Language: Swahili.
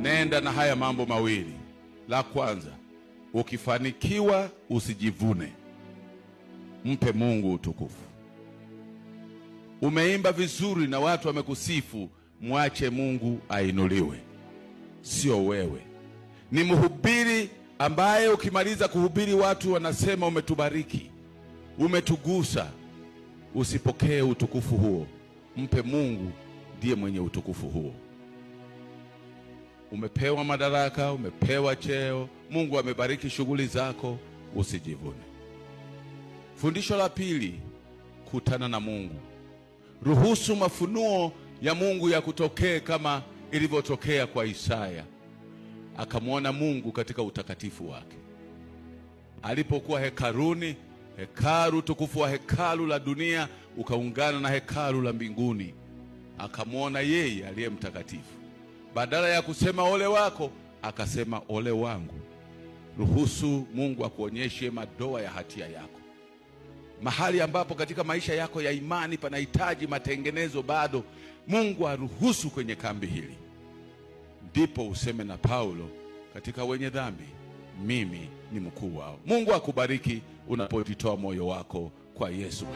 Nenda na haya mambo mawili. La kwanza, ukifanikiwa usijivune, mpe Mungu utukufu. Umeimba vizuri na watu wamekusifu, mwache Mungu ainuliwe, sio wewe. Ni mhubiri ambaye ukimaliza kuhubiri watu wanasema umetubariki, umetugusa. Usipokee utukufu huo, mpe Mungu, ndiye mwenye utukufu huo. Umepewa madaraka, umepewa cheo, Mungu amebariki shughuli zako, usijivune. Fundisho la pili, kutana na Mungu. Ruhusu mafunuo ya Mungu yakutokee kama ilivyotokea kwa Isaya. Akamwona Mungu katika utakatifu wake. Alipokuwa hekaluni, hekalu tukufu wa hekalu la dunia ukaungana na hekalu la mbinguni, akamwona yeye aliye mtakatifu. Badala ya kusema ole wako, akasema ole wangu. Ruhusu Mungu akuonyeshe madoa ya hatia yako, mahali ambapo katika maisha yako ya imani panahitaji matengenezo bado. Mungu aruhusu kwenye kambi hili, ndipo useme na Paulo, katika wenye dhambi mimi ni mkuu wao. Mungu akubariki unapojitoa moyo wako kwa Yesu.